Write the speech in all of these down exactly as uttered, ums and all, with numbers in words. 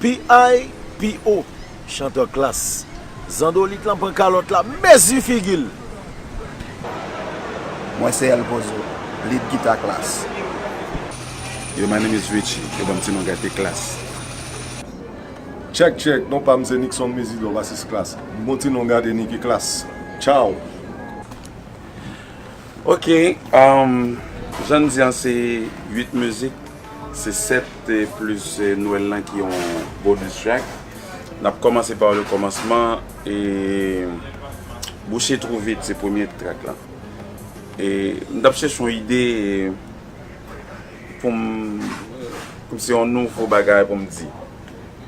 P I P O, chantè Klass. Zandolit lan pran kalòt la, mezi figi l! Mwen se El Pozo, lead gita Klass. Yo, my name is Richie. Yo ban m ti non gate Klass. Check, check. Non pa m se Nixon Mezidor, basis Klass. Bon ti non gade Nicky Klass. Tchaw! Ok, um, jan n di an se uit mizik, se sèt plis Nwèl lan ki yon bonus track. N ap kòmanse pa le kòmansman e Bouche Twou Vid se premye track lan. E m t ap chèche yon ide pou m, kòmsi yon nouvo bagay pou m di.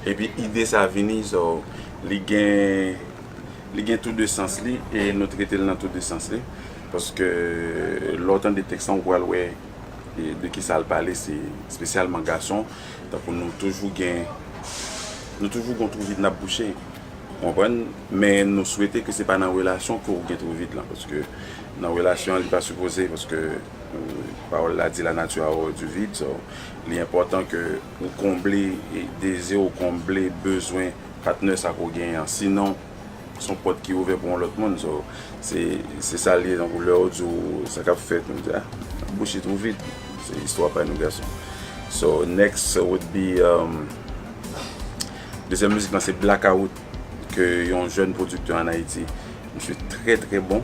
Epi ide sa vini, so, li gen li gen tou de sans li e nou trete l nan tou de sans li. Paske lè w tande tèks lan, ou pral wè de kisa l pale, se espesyalman gason. Tankou nou toujou gen nou toujou gen yon twou vid n ap bouche. Ou konprann? Men nou swete ke se pa nan relasyon ke w gen twou vid lan. Paske nan relasyon an, li pa sipoze, paske pawòl la di la nature a horreur du vide. So, li enpòtan ke ou konble dezi, ou konble bezwen patnè sa ke w genyen an. Sinon, se yon pòt ki ouvè pou yon lòt moun. So, se se sa l ye. Tankou lè yo di w sa k ap fèt, nou di a, bouch li twou vid. Se istwa pa nou gason. So, next would be um, dezyèm mizik lan se Blackout, ke yon jèn pwodiktè ann Ayiti. Misye trè trè bon,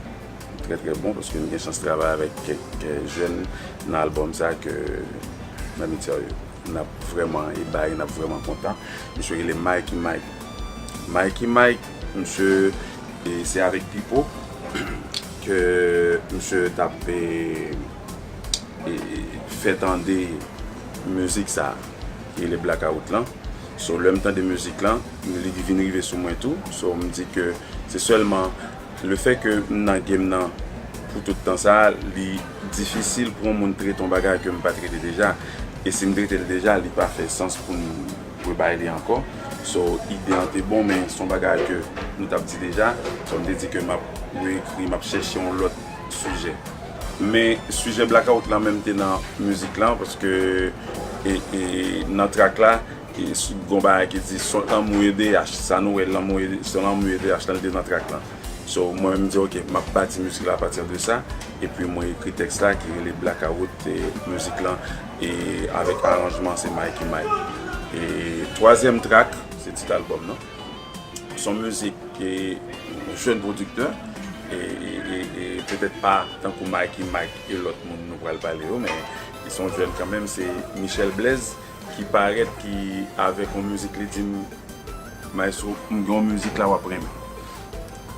trè trè bon, paske m gen chans travay avèk kèk jèn nan albòm sa ke nan medya yo. N ap vrèman e bay, n ap vrèman kontan. Misye rele Mikey Mike. Mikey Mike, misye e se avèk Pipo ke misye t ap e, e, fè tande mizik sa ki rele Blackout lan. So lè m tande mizik lan, li vin rive sou mwen tou. So m di ke se sèlman lefè ke m nan game nan pou tout tan sa, li difisil pou yon moun trete yon bagay ke m pa trete deja. E si m trete l deja, li pa fè sans pou m rebay li ankò. So, ide an te bon, men se yon bagay ke nou t ap di deja. So, m te di ke m ap reekri, m ap chèche yon lòt sijè. Men sijè blackout lan menm te nan mizik lan, paske e, e, nan track la, e, si gon bagay ki di, se lanmou E D H, sa nou wè, lanmou E D, se lanmou E D H lan, li te nan track lan. So, mwen menm, m di, ok, m ap bati mizik la apati de sa. Epi, mwen ekri tèks la ki rele Blackout, e, mizik lan, e avèk aranjman, se Mikey Mike. E twazyèm track, se tit albòm nan. Se yon mizik ke yon jèn pwodiktè, e, e, e, e petèt pa tankou Mikey Mike e lòt moun nou pral pale yo, men li se yon jèn kanmenm, se Michel Blaise ki parèt, ki avèk yon mizik li di m, Maestro, m gen yon mizik la w ap renmen.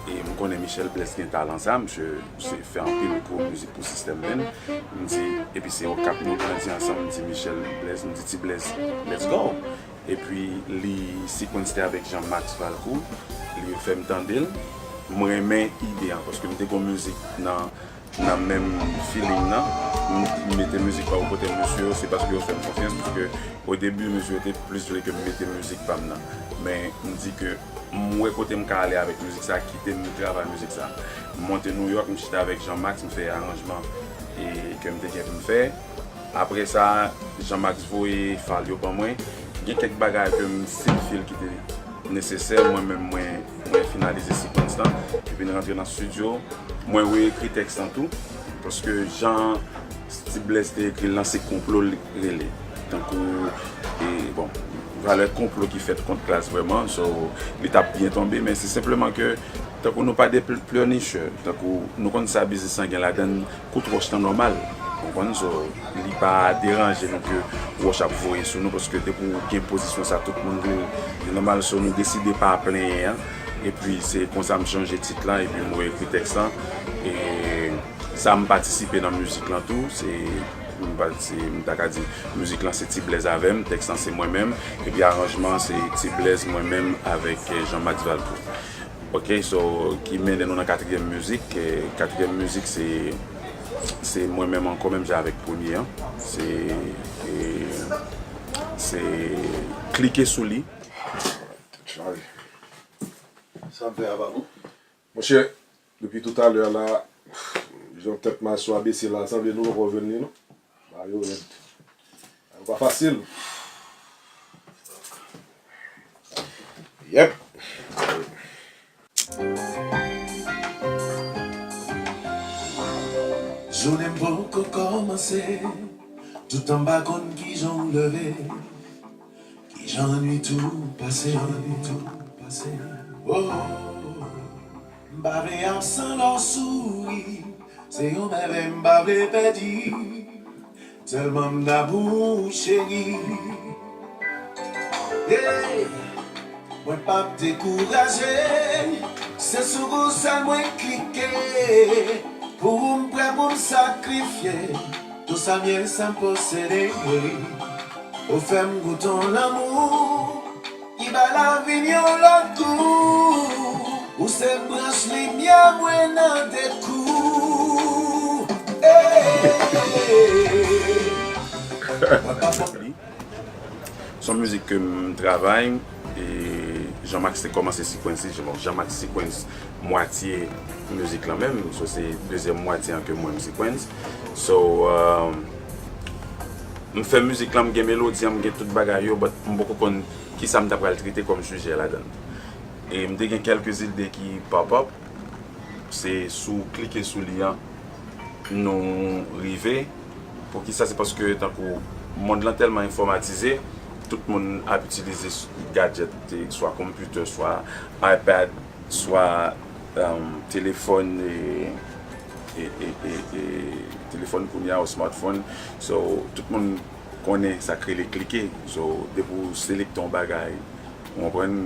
E m konnen Michel Blaise gen talan sa, misye se fè anpil gwo mizik pou System Band. M di, epi se Okap nou grandi ansanm, m di Michel Blaise, m di Ti Blaise, let's go! Epi li sequence te avèk Jean Max Valcourt, li fè m tande l, m renmen ide an, paske m te gon mizik nan nan menm feeling nan. M mete mizik pa bò kote mesye yo, se paske yo fè m konfyans, paske o debi mesye yo te plis vle ke m mete mizik pa m nan. Men m di ke m wè kote m ka ale avèk mizik sa, kite m travay mizik sa. M monte Nouyòk, m chita avèk Jean Max, m fè aranjman e ke m te gen pou m fè. Apre sa, Jean Max voye fal yo ban mwen. Gen kèk bagay ke m still feel ki te nesesè, mwen menm mwen mwen finalize sequence lan, epi n rantre nan studio, mwen reekri tèks lan tou, paske jan Ti Blaise te ekri l lan, se konplo l rele. Tankou, e, bon, valè konplo ki fèt kont Klass vrèman, so, li t ap byen tonbe, men se senpleman ke, tankou nou pa de pl- pleurnicheur, tankou nou konn sa biznis lan gen ladan l, kout wòch lan nòmal. Ou konprann? So, li pa deranje nou ke wòch ap voye sou nou, paske depi w gen pozisyon sa, tout moun vle w. Li nòmal, so nou deside pa plenyen an. Epi se konsa m chanje tit lan, epi m reekri tèks lan. E sa m patisipe nan mizik lan tou, se m patisi- m ta ka di mizik lan se Ti Blaise avè m, tèks lan se mwen menm, epi aranjman se Ti Blaise mwen menm avèk Jean Max Valcourt. Ok, so, ki mennen nou nan katriyèm mizik. E, katriyèm mizik, se, se mwen menm ankò, menm jan avèk premye an. Se, e, se Klike sou li. Tèt chaje. Sa m fè a pa bon? Monchè, depi toutalè la, jan tèt maestro a bese la, sanble nou poko jwenn li, non. Bagay yo rèd. Bagay yo pa fasil. Yep. Jounen m poko kòmanse, toutan m pa konn kijan w leve, kijan nwit ou pase. Oh, m pa vle absan lè w souri, se yon mèvèy m pa vle pèdi. Tèlman m damou w, cheri. Hey! Mwen p ap dekouraje. Se sou ou sèl mwen klike. Pou ou m prè pou m sakrifye tout sa m ye, sa m posede. Ou fè m goute yon lanmou ki bay lavi m yon lòt gou. Ou se branch limyè mwen nan dekou. Hey! Mwen pa fò. Se yon mizik ke m travay, e Jean-Max te kòmanse sequence li, bon, Jean-Max sequence mwatye mizik lan menm, so se dezyèm mwatye an ke mwen m sequence. So, euh, m fè mizik lan, m gen melodi an, m gen tout bagay yo, but m poko konn kisa m ta pral trete kòm sijè ladan l. E m te gen kèlke ide ki pop up, se si w klike sou li an, nou rive. Poukisa? Se paske tankou mond lan tèlman enfòmatize, tout moun ap itilize s-, gadget, e, swa konpitè, swa iPad, swa, um, telefòn, e, e, e, e, e, telefòn kounye a, ou smartphone. So, tout moun konnen sa k rele klike. So, depi w selekte yon bagay, ou konprann,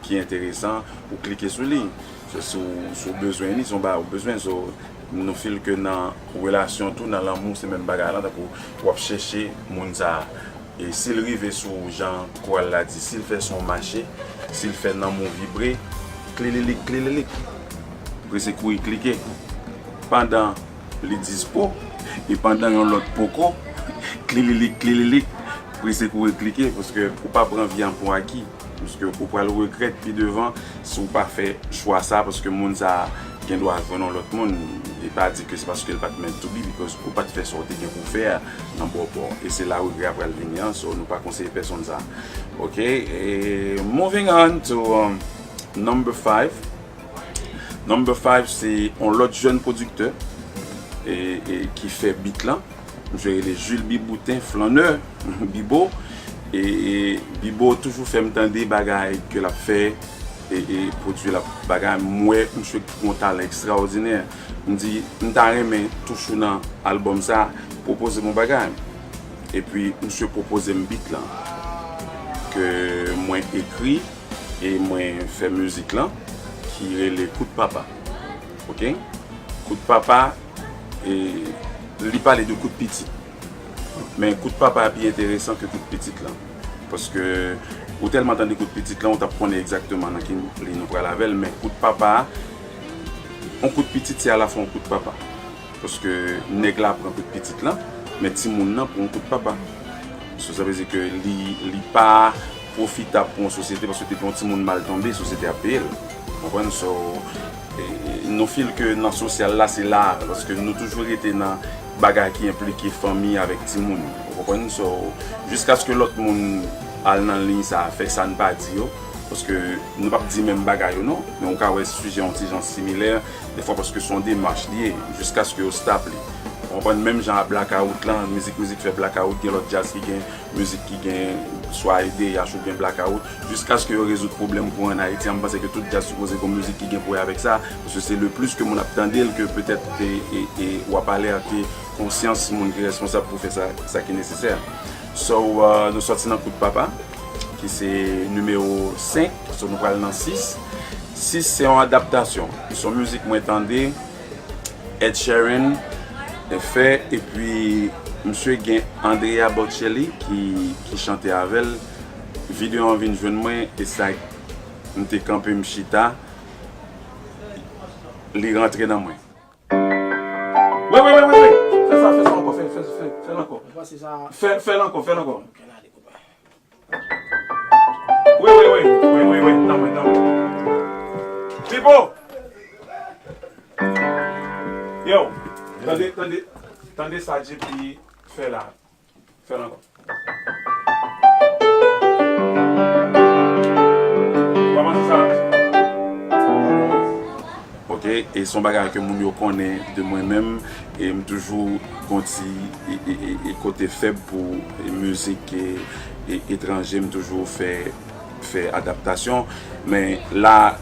ki enteresan, ou klike sou li. So, si w, si w bezwen li, se yon bagay ou bezwen. So, nou feel ke nan relasyon tou, nan lanmou, se menm bagay lan, tankou w ap chèche moun sa a. E si l rive sou, jan koral la di, si l fè son mache, si l fè nanm ou vibre, klililik, klililik. Prese kouri klike. Pandan li dispo, e pandan yon lòt poko, klililik, klililik, prese kouri klike, paske ou pa pran vi an pou aki. Paske ou pral regrèt pi devan si w pa fè chwa sa, paske moun sa a gen dwa jwenn yon lòt moun. E pa di ke se paske l pa t meant to be, because ou pa t fè sa w te gen pou w fè a nan bò pa w. E se la regrè a pral vini an, so nou pa konseye pèsonn sa. Ok, e moving on to, um, number five. Number five, se yon lòt jèn pwodiktè, e, e, ki fè beat lan. Misye rele Jules Biboutin, Flanneur, Bibo. E, e Bibo toujou fè m tande bagay ke l ap fè, e, e pwodui l ap bagay. M wè misye gen yon talan ekstraòdinè. M di, m ta renmen touch ou nan albòm sa, pwopoze m yon bagay. Epi, misye pwopoze m beat lan, ke mwen ekri, e mwen fè mizik lan, ki rele Kout Papa. Ok? Kout Papa, e, li pale de kout pitit. Men kout papa a pi enteresan ke kout pitit lan. Paske ou tèlman tande kout pitit lan, ou t ap konnen egzakteman nan ki liy nou pral avè l. Men kout papa a, yon kout pitit, se alafwa yon kout papa. Paske nèg la pran kout pitit lan, men timoun nan pran yon kout papa. So, sa vle di ke li, li pa pwofitab pou yon sosyete, paske depi yon timoun mal tonbe, sosyete ap peye l. Ou konprann? So, e, e, nou feel ke nan sosyal la, se la, paske nou toujou rete nan bagay ki enplike fanmi avèk timoun. Ou konprann? So, jiskaske lòt moun al nan liy sa, fè sa n pa di yo, paske nou p ap di menm bagay yo non, men ou ka wè sijè yon ti jan similè, defwa paske se yon demach li ye, jiskaske yo stop li. Ou konprann? Menm jan a blakawout lan, mizik, mizik fè blakawout, gen lòt djaz ki gen mizik ki gen swa D H oubyen blakawout, jiskaske yo rezoud pwoblèm kouran an Ayiti an, m panse ke tout djaz sipoze gon mizik ki gen pou wè avèk sa, paske se le plus ke moun ap tande l ke petèt e, e, e w ap alète konsyans moun ki responsab pou fè sa, sa ki nesesè. So, uh, nou sòti nan Kout Papa, ki se nimewo senk, so nou pral nan sis. Sis se yon adaptasyon. Se yon mizik mwen tande, Ed Sheeran fè, epi misye gen Andrea Bocelli ki, ki chante avè l. Videyo an vin jwenn mwen, e sa m te kanpe, m chita, li rantre nan mwen. Wi, wi, wi, wi, wi. Fè sa, fè sa ankò, fè, fè, fè, fè l ankò. Ou panse sa? Fè, fè l ankò, fè l ankò. Ok, n ale, konpè. Wi, wi, wi, wi, wi, wi, nan mwen, nan mwen. Pipo! Yo, tande, tande, tande sa J P fè la. Fè l ankò. Ok, e se yon bagay ke moun yo konnen de mwen menm, e m toujou gon ti e, e, e, e kote fèb pou e, mizik e, e, etranje, m toujou fè, fè adaptasyon. Men la,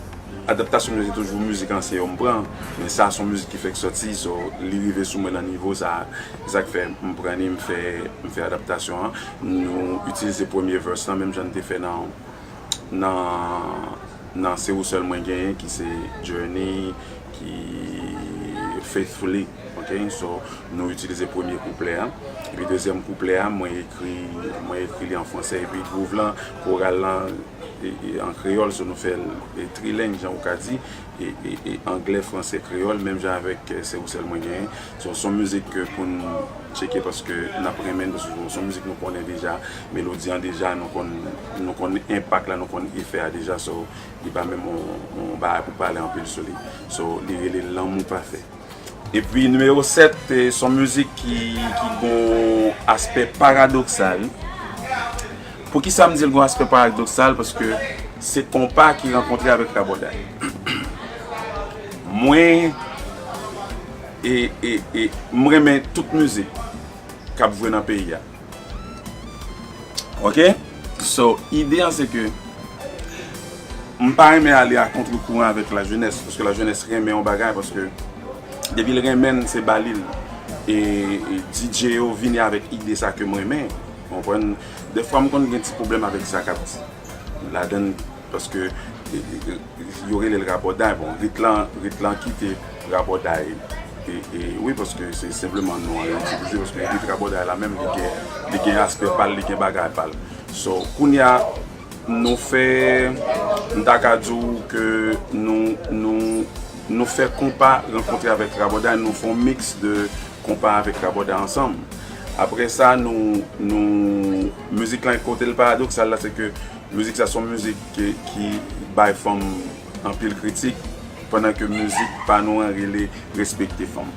adaptasyon mwen se toujou mizik ansyen yo m pran, men sa se yon mizik ki fèk sòti, so li rive sou mwen nan nivo sa, se sa k fè m pran li, m fè, m fè adaptasyon an. Nou itilize premye verse lan, menm jan n te fè nan, nan, nan Se ou sèl mwen genyen, ki se Journey, ki Faithfully, ok? So, nou itilize premye kouplè a. Epi dezyèm kouplè a, mwen ekri, mwen ekri li an fransè. Epi gwouv lan, koral lan, e, e, an kreyòl, so nou fè l e, trileng, jan ou ka di, e, e, e anglè, fransè, kreyòl, menm jan avèk e, Se ou sèl mwen genyen. So, se yon mizik ke pou n tcheke paske n ap renmen l, paske se yon mizik nou konnen deja, melodi an deja, nou konn, nou konn enpak la, nou konn efè a deja, so, li pa menm yon, yon bagay pou pale anpil sou li. So, li rele Lanmou Pafè. Epi, nimewo sèt, e, se yon mizik ki, ki gon aspè paradoksal. Poukisa m di l gon aspè paradoksal? Paske se konpa ki rankontre avèk rabòday. Mwen, e, e, e, m renmen tout mizik k ap jwe nan peyi a. Ok? So, ide an se ke m pa renmen ale a kontre kouran avèk lajenès, paske lajenès renmen yon bagay, paske depi l renmen l, se ba li l. E, e D J yo vini avèk ide sa ke m renmen. Konprann? Dèfwa m konn gen ti pwoblèm avèk sa k ap di ladan l, paske e, e, e, yo rele l rabòday. Bon, rit lan, rit lan kite rabòday. E, e, wi, paske se senpleman non an yo itilize, paske rit rabòday la menm, li gen, li gen aspè pa l, li gen bagay pa l. So, kounye a, nou fè, m ta ka di w ke nou, nou, nou fè konpa rankontre avèk rabòday, nou fè yon miks de konpa avèk rabòday ansanm. Apre sa, nou, nou, mizik lan, kote l paradoksal la, se ke mizik sa se yon mizik ki, ki bay fanm anpil kritik, pandan ke mizik pa nou an rele Respekte Fanm.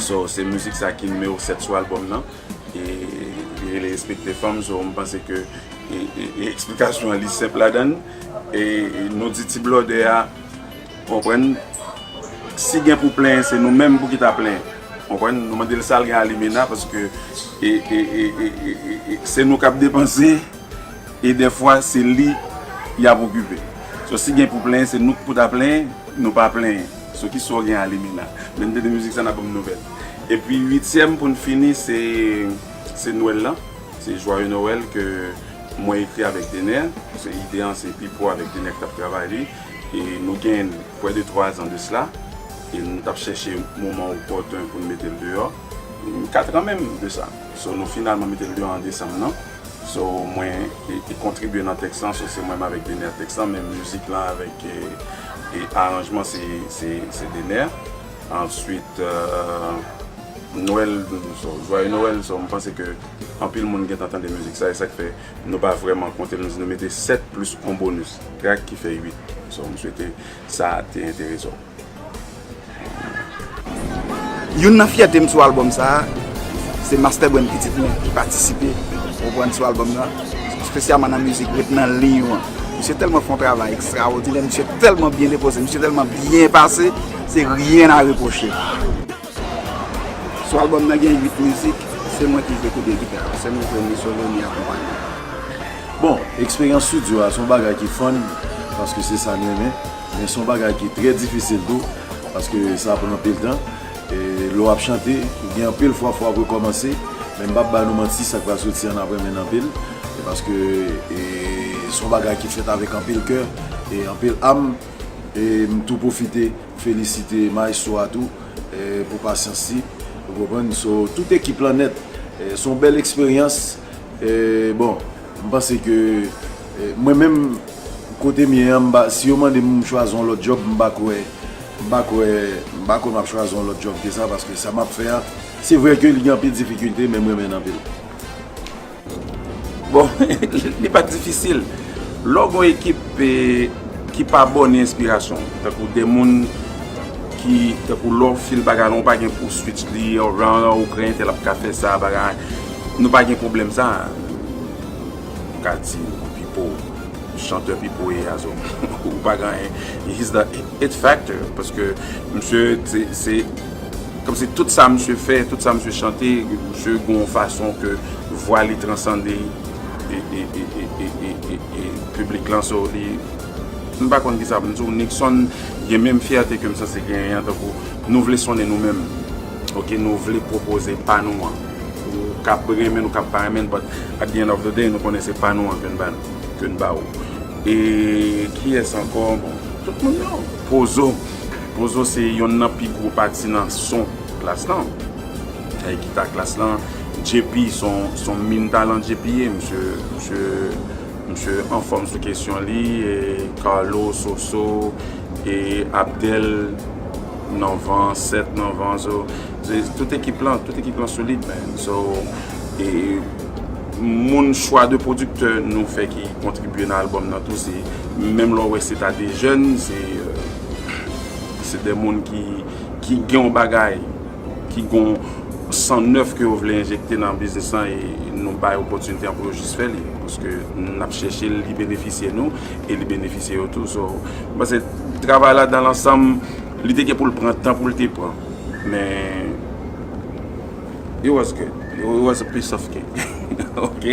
So, se mizik sa ki nimewo sèt sou albòm nan. E li rele Respekte Fanm, so m panse ke e, e, e eksplikasyon an li senp ladan l. E, e nou di ti blòdè a, konprann, si gen pou plenyen, se nou menm pou ki ta plenyen. Konprann? Nou mande l sa l gen a limena, paske e, e, e, e, e, e, e, se nou k ap depanse, e dèfwa se li y ap okipe. So, si gen pou plenyen, se nou k pou ta plenyen, nou pa plenyen. So, ki sa w gen a limena? Lè n tande mizik sa, n ap ban m nouvèl. Epi, uityèm, pou n fini, se, se Nwèl lan. Se Joyeux Noël ke mwen ekri avèk Dener. Se ide an, se Pipo avèk Dener k t ap travay li. E nou gen près de twa zan de sila. E nou t ap chèche moman opòten pou n mete l deyò. Kat an menm de sa. So, nou finalman mete l deyò an desanm nan. So, mwen e, e kontribye nan tèks lan, so se mwen menm avèk Dener tèks lan, men mizik lan avèk e, e aranjman se, se, se Dener. Answit, euh, Nwèl, so, Joyeux Noël, so, m panse ke anpil moun gentan tande mizik sa, e sa k fè nou pa vrèman konte l, nou di nou mete sèt plis yon bonis trak ki fè uit. So, m swete sa te enterese w. Youn nan fyète m sou albòm sa a, se Master Brand pitit mwen ki patisipe, ou konprann, sou albòm nan, espesyalman nan mizik Ret nan liy ou an. Misye tèlman fè yon travay ekstrawòdinè, misye tèlman byen depoze, misye tèlman byen pase, se rien à reprocher. Sou albòm nan gen uit mizik, se mwen ki jwe kout de gita yo, se mwen ki jwe mi solo, mi akonpanye. Bon, eksperyans estidyo a se yon bagay ki fun, paske se sa n renmen, men se yon bagay ki trè difisil tou, paske sa pran anpil tan. E lè w ap chante, gen anpil fwa fò w ap rekòmanse, men m p ap ba nou manti, sa k pral soti an n ap renmen l anpil, e paske e, se yon bagay ki fèt avèk anpil kè e anpil am. E m tou pwofite felisite maestro a tou, e, pou pasyans li. Ou konprann? So, tout ekip lan nèt, e, se yon bèl eksperyans. E, bon, m panse ke, e, mwen menm, kote m ye an, m pa, si yo mande m chwazi yon lòt djòb, m pa kwè, m pa kwè, m pa kwè m ap chwazi yon lòt djòb ke sa, paske sa m ap fè a, se vre ke li gen anpil difikilte, men m renmen l anpil. Bon, li pa t difisil. Lè w gen yon ekip, e, ki pa ba w ni enspirasyon, tankou de moun ki, tankou lè w fil bagay la, ou pa gen pou switch li, ou ran, ou kreye entèl ap ka fè sa, bagay. Nou pa gen pwoblèm sa. M ka di, Pipo, Chantè Pipo ye a, so ou pa gen anyen. He's the it factor, paske misye se, se kòmsi tout sa misye fè, tout sa misye chante, misye gen yon fason ke vwa li transande e, e, e, e, e, e, e, e piblik lan, so li, m pa konn kisa pou m di w. Nixon gen menm fyète ke m sanse genyen an, tankou nou vle sonnen nou menm. Ok, nou vle pwopoze pa nou an. Ou kab renmen, nou kab pa renmen, but at the end of the day, nou konnen se pa nou an ke n ba nou, ke n ba ou. E kiyès ankò? Bon, tout moun yo. Pozo. Pozo se yonn nan pi gwo pati nan son Klass lan. E gita Klass lan. J P, se yon, se yon min talan J P ye, misye, misye, misye anfòm sou kesyon li, e Carlo, Soso, e Abdel, nan van, Sèt nan van, so, se, tout ekip lan, tout ekip lan solid, man. So, e moun chwa de pwodiktè nou fè ki kontribye nan albòm nan tou, se, menm lè w wè se ta de jèn, se, euh, se de moun ki, ki gen yon bagay, ki gen yon san nèf ke yo vle enjekte nan biznis lan, e nou bay opòtinite an pou yo jis fè li, paske n ap chèche l, li benefisye nou e li benefisye yo tou. So, m panse travay la dan lansanm, li te gen pou l pran tan pou l te pran, men it was good, it was a piece of cake. Ok.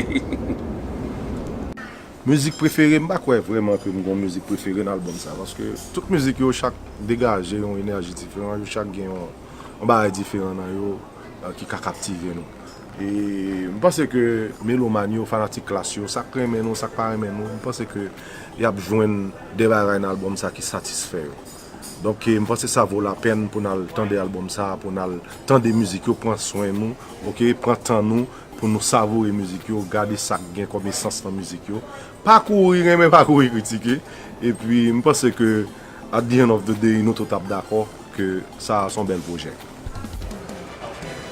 Mizik prefere, m pa kwè vrèman ke m gen yon mizik prefere nan albòm sa, paske tout mizik yo chak degaje yon enèji diferan, yo chak gen yon, yon bagay diferan nan yo, euh, ki ka kaptive nou. E m panse ke melomàn yo, fanatik Klass yo, sa k renmen nou, sa k pa renmen nou, m panse ke y ap jwenn de bagay nan albòm sa ki satisfè yo. Donk, e, m panse sa vo lapèn pou n al tande albòm sa, pou n al tande mizik yo, pran swen nou, ok, pran tan nou, pou nou savoure mizik yo, gade sa k gen kòm esans nan mizik yo. Pa kouri renmen, pa kouri kritike. Epi, m panse ke, at the end of the day, nou tout ap dakò ke sa a se yon bèl pwojè.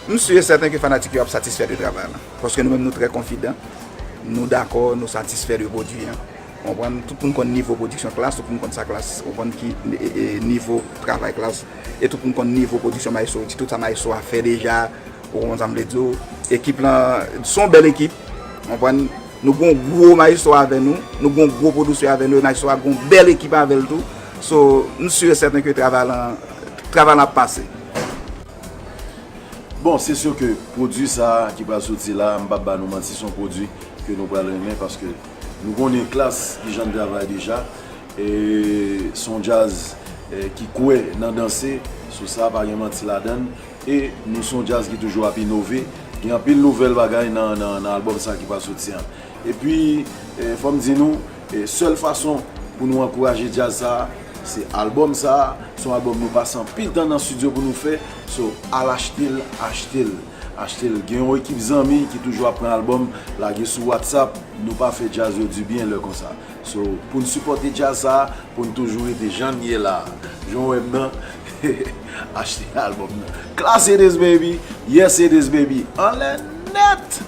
M si e sèten ke fanatik yo ap satisfè de travay la. Paske nou menm nou trè konfidan, nou dakò, nou satisfè de pwodui an. Ou konprann? Tout moun konn nivo pwodiksyon Klass, tout moun konn sa Klass, ou konn ki e, e, nivo travay Klass, e tout moun konn nivo pwodiksyon Maestro Richie, tout sa Maestro a fè deja, ou konprann sa m vle di w. Ekip lan, se yon bèl ekip, ou konprann? Nou gen yon gwo Maestro avè nou, nou gen yon gwo pwodiktè avè nou, e Maestro a gen yon bèl ekip avè l tou. So, m si e sèten ke travay lan, travay lan ap pase. Bon, se si ke pwodui sa a ki pral soti la, m p ap ba nou manti, se yon pwodui ke nou pral renmen, paske nou konnen Klass kijan l travay deja. E se yon djaz, e, ki kwè nan danse, sou sa, pa gen manti ladan l. E nou se yon djaz ki toujou ap inove. Gen anpil nouvèl bagay nan, nan, nan albòm sa ki pral soti an. Epi, e, fò m di nou, e, sèl fason pou nou ankouraje djaz sa a, se albòm sa a. Se yon albòm nou pase anpil tan nan estidyo pou nou fè. So, al achte l, achte l, achte l. Gen yon ekip zanmi ki toujou ap pran albòm, lage sou WhatsApp. Nou pa fè djaz yo dibyen lè konsa. So, pou n sipòte djaz sa a, pou n toujou rete jan n ye la a. Jan w wè m nan, achte albòm nan. Klass it is, baby. Yes, it is, baby. Anlè nèt!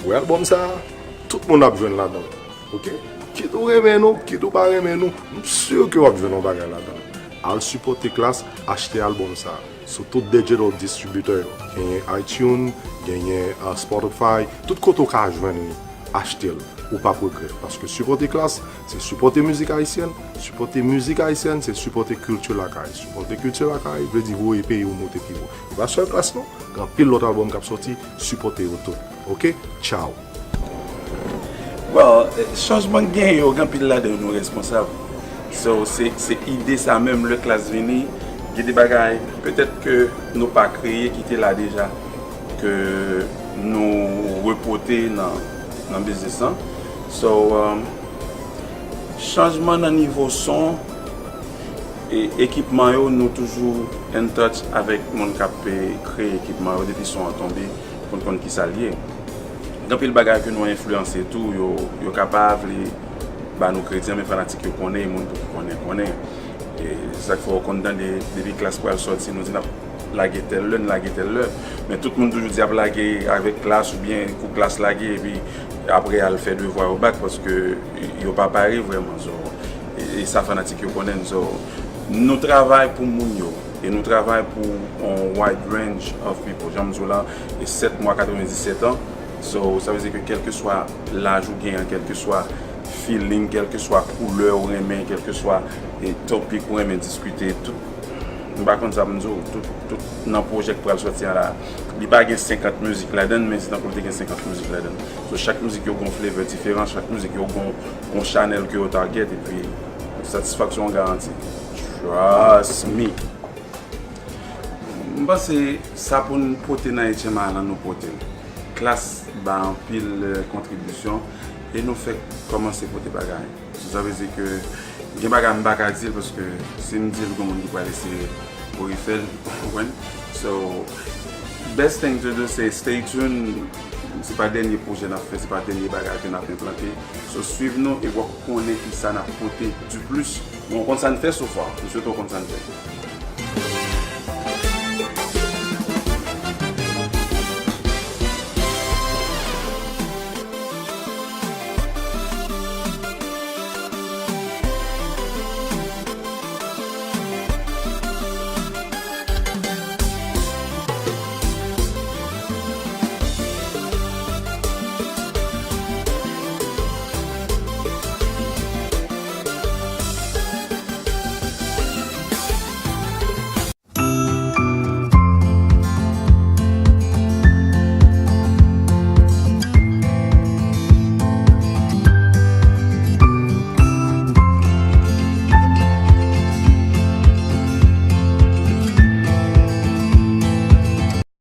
Wè albòm sa a, tout moun ap jwenn ladan l. Ok? Kit ou renmen nou, kit ou pa renmen nou, m si ke w ap jwenn yon bagay ladan l. Al sipòte Klass, achte albòm sa a. Sou tout digital distributor yo. Genyen iTunes, genyen, uh, Spotify, tout kote w ka jwenn li, achte l. Ou p ap regrèt. Paske sipòte Klass, se sipòte mizik ayisyèn. Sipòte mizik ayisyèn, se sipòte kilti lakay. Sipòte kilti lakay, vle di voye peyi w monte pi wo. E pa sèl Klass non, gen anpil lòt albòm k ap sòti, sipòte yo tout. Ok? Tchaw! Bon, chanjman k gen yo, gen anpil ladan yo nou responsab. So, se, se ide sa menm, lè Klass vini, gen de bagay, petèt ke nou pa kreye, ki te la deja, ke nou repote nan, nan biznis lan. So, um, chanjman nan nivo son, e ekipman yo, nou toujou in touch avèk moun k ap, e, kreye ekipman yo depi son an tonbe, pou n konn kisa l ye. Gen anpil bagay ke nou enfliyanse tou, yo, yo ka pa vle ba nou kredi an, men fanatik yo konnen, e moun pou ki konnen, konnen. E se sa k fè w konn tande, depi Klass pral sòti, nou di n ap lage tèl lè, n lage tèl lè. Men tout moun toujou di ap lage avèk Klass oubyen kou Klass lage, epi apre al fè devwa yo back, paske yo pa pare vrèman. So, e, e sa fanatik yo konnen. So, nou travay pou moun yo. E nou travay pou yon wide range of people. Jan m di w la, e sèt mwa katrevenndisèt an. So, sa vle di ke kèlkeswa laj ou gen an, kèlkeswa feeling, kèlkeswa koulè ou renmen, kèlkeswa e topic ou renmen diskite, tout, m pa konn sa pou m di w, tout, tout nan pwojè k pral sòti an la, li pa gen senkant mizik ladan l, men se tankou l te gen senkant mizik ladan l. So, chak mizik yo gon flavor diferan, chak mizik yo gon, gon chanèl ke yo target, epi satisfaksyon an garanti. Trust me. M panse sa pou n pote nan H M I lan, nou pote l. Klass ba anpil, eh, kontribisyon e nou fèk kòmanse pote bagay. So, sa vle di ke gen bagay m pa ka di l paske si m di l, gen moun ki pral eseye pou refè l, ou konprann? So, best thing to do se stay tuned. Se pa dènye pwojè n ap fè, se pa dènye bagay ke n ap enplante. So, swiv nou e w ap konnen kisa n ap pote di plis. Bon, w konn sa n fè so far. M swete w konn sa n fè.